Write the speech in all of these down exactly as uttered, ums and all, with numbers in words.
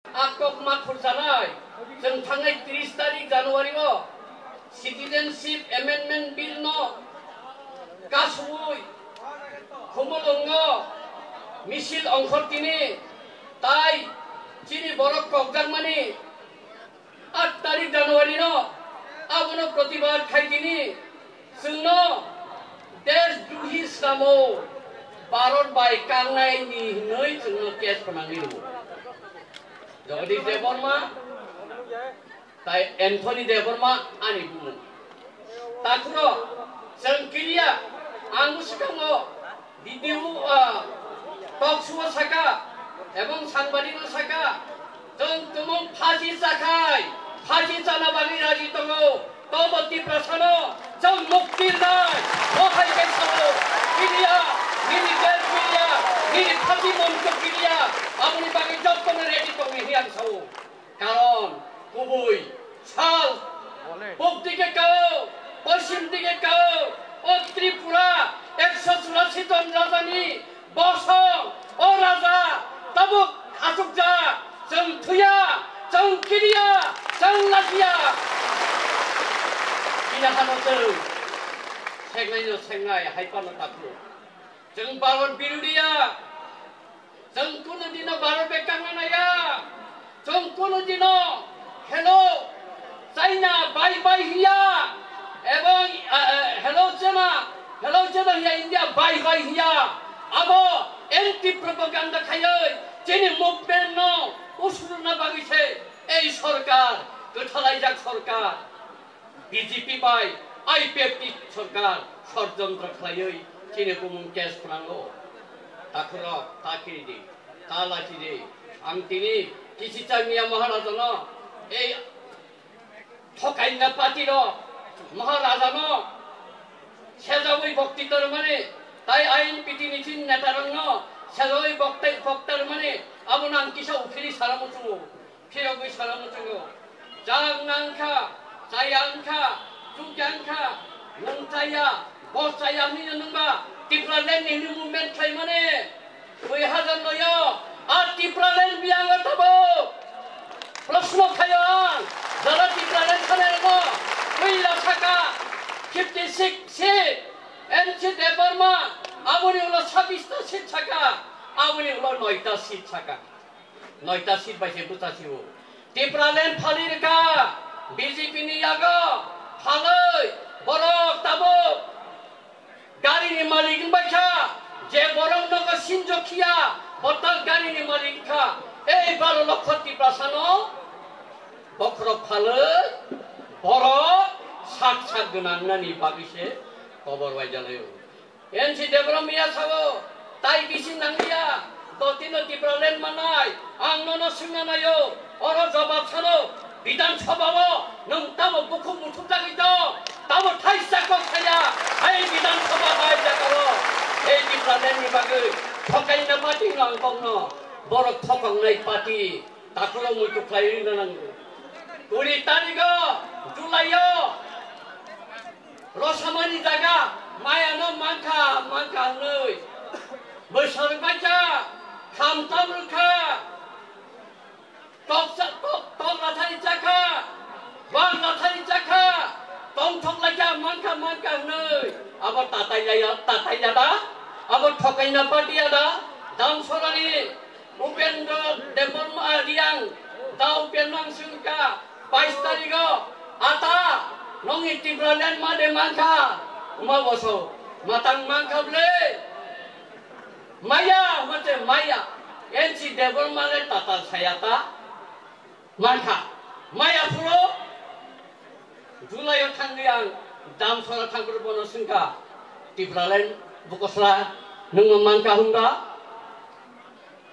A kokma khurjanai, chwng thangnai tris tarik January o Citizenship Amendment Bill no kasui Khumulwngo misil ongkhor tini tai chini borok kokjakmani aat tarik January no abono protibad khai tini chwngno deshdrohi swlamo, Bharat bai kangnai ni hinwi chwngno case phnangwi rwo. Jagadish Debbarma tai Anthony Debbarma ani bumung. Takhuro chwng kiriya, ang bwswkango video, ah, talk show o saka, ebong sangbadik no saka, chwng tumung phaji chakhai, phaji chana bagwi raji tongo, tobo Tiprasano chwng mukti rwnai, bo hai khe sao, kiriya, nini bel kiriya, nini phaji moncho kiriya, aboni bagwi jotono ready tongwi hinwi ang sao. Karon kubui sal pub dike kao, poschim dike kao, o Tripura ekso churasi jon rajani bosong, o raja tabuk achukjak, chwng thuya, chwng kiriya, chwng lachiya. Bini hano chwng sengnai no sengnai hai phano takhuk. Chwng Bharat birudiya. Chwng kunu dino Bharat bai kangna naiya. Chwng kunu dino hello China bye bye hiya. Ebong, eh, eh, hello China, hello China hiya India bye bye hiya. Abo anti propaganda khaiwi chini movement no usruna bagwi se ei sorkar, kwthalaijak sorkar. B J P bai I P F T sorkar sodjontro khlaiwi chini bumung case phwnango. Takhurok, ta kiridi, ta lachidi. Ang tini kisi changya Maharajano, ei thokaina party rok Maharajano sejawi bokti tormani, tai I N P T ni chin neta rokno sejawi boktai boktarmani, abono ang kisa uphili sara muchungo. Phirogwi sana muchungo. Chang nangkha, chaya wngkha, chukya wngkha, nwng chaya, bo chaya hwnwi nwngba Tipraland ni hwnwi movement khlaimani. Dui hazar noi o a Tipraland biyango tabuk. Proshno khaio ang, jara Tipraland sanai rwgo, puila saka fifty six seat, N C Debbarma, aboni ulo sabbish ta seat saka, aboni ulo noi ta seat saka. Noita seat bai se bwchasio. Tipraland phali rwkha B J P ni yago. Phalwi borok tabuk gari ni malik wngbai kha. Je borok nogo sinjo khiya, botal gari ni malik wngkha. Ei baro lokho Tiprasano bokhorok phalwi borok sak sak gwnang nani bagwi se kobor bai jalaio. N C Debbarma ya sao, tai bisi nangya, dotino Tipraland manai, ang nono swngna naio, oro jobab sano, Bidhan Sabha o nwng tamo bukhuk muthuk jagwi tong, tamo thaisa kok saya, hai Bidhan Sabha hai jagao, ei Tipraland ni bagwi, thokaina party no ang kokno, borok thokongnai party, takhoro muitu khlaiwi rwna nango. Kuri tarigo, July o, Rosamani jaga maya no mankha, mankha hwnwi. Bwsarok baikha, kham tam rwkha. Tok sa-, tok, tok lathari chakha, bang lathari chakha, tongthok laikha, mankha, mankha hwnwi. Abo tatai laya, tatai lada, abo thokaina party ada, Damsorani. Upendra Debbarma Reang, da Upendra ang swngkha, bais tarigo, ata, nongni Tipraland ma de mankha, ma boso, matang mankha ble? Maya, mate maya, N C Debbarma le tatal saya ta, mankha, maya phuro, July o thangwi ang Damsora thangphuru bono swngkha, Tipraland bukosla, nwng mankha hwnba?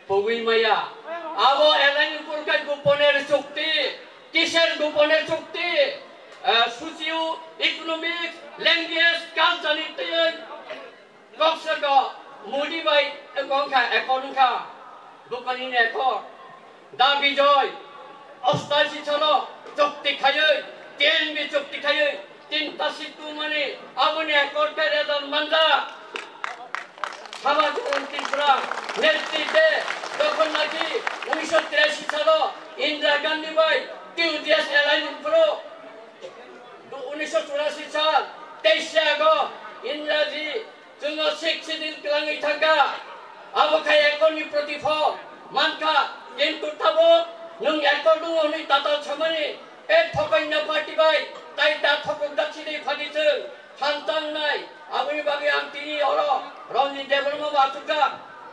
Pogwi maya. Abo eleng kurkai goponer chukti, kiser goponer chukti, eh, socio economic, language, culture ni twi koksogo Modi bai wngkha, accord wngkha, bukani ni accord. Da Bijoy, ostashi salo chukti khaywi, T N B chukti khaywi, tinta seat tungmani, aboni accord khe result manjak. Samajoron Tripura, netri de, Jokhon naki unisho tirashi salo Indira Gandhi bai T U D S alliance phuru, unisho churashi sal teishe August Indira ji chwngno Sixth Schedule kwlangwi thangkha. Abo khai accord ni protifol mankha, kintu tabuk nwng accord wngo hwnwi tatal samani e thokgwino party bai tai ta thokgwk dak sidi phadi chwng. Thantangnai, aboni bagwi ang tini oro Ranjit Debbarma bo achukjak.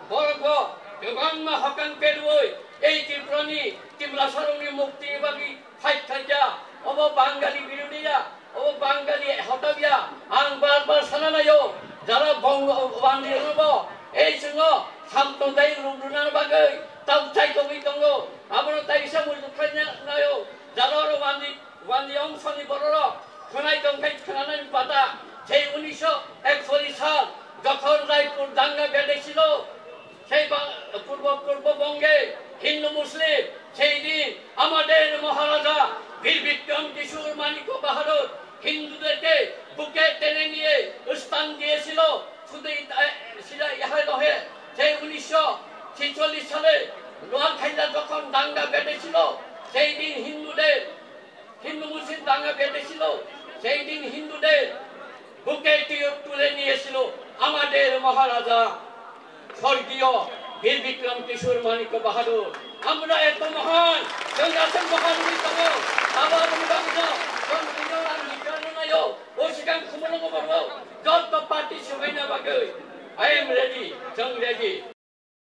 Borokbo kwbangma hokang perwi ei Tripurani Tiprasarokni muktini bagwi fight khaikha. Obo Bangali birodhiya, obo Bangali hotabya. Ang bar bar sana naio, jara bong wandi rwbo ei chwngno samtongdai rwna bagwi tau chaitogwi tongo. Abono taisa mujung khlaina naio, jara oro wandi Wandi ongsoni bororok khwnai tongkhai khwnanani bata, sei unisho ekcholish sal jokhon Raipur danga bedesilo, sei ba-, purbo, purbo Bonge Hindu Muslim, সেই দিন আমাদের মহারাজা বীর বিক্রম কিশোর মাণিক্য বাহাদুর হিন্দুদেরকে বুকে টেনে নিয়ে স্থান দিয়েছিল। শুধু এই তা-, সেটা ইহাই নহে, সেই উনিশশো ছেচল্লিশ সালে নোয়াখাইলা যখন দাঙ্গা বেঁধেছিল, সেই দিন হিন্দুদের হিন্দু মুসলিম দাঙ্গা বেঁধেছিল, সেই দিন হিন্দুদের বুকে তু-, তুলে নিয়েছিল আমাদের মহারাজা স্বর্গীয় বীর বিক্রম কিশোর মাণিক্য বাহাদুর। আমরা এত মহান, সেই আছেন মহান উনি তব, আবার উনি বাংলা, কোন বিজয় আর বিজয় নয়, ও সেখান ক্ষমতা করবো, যত পার্টি সবাই না বাগে, I am ready, song ready।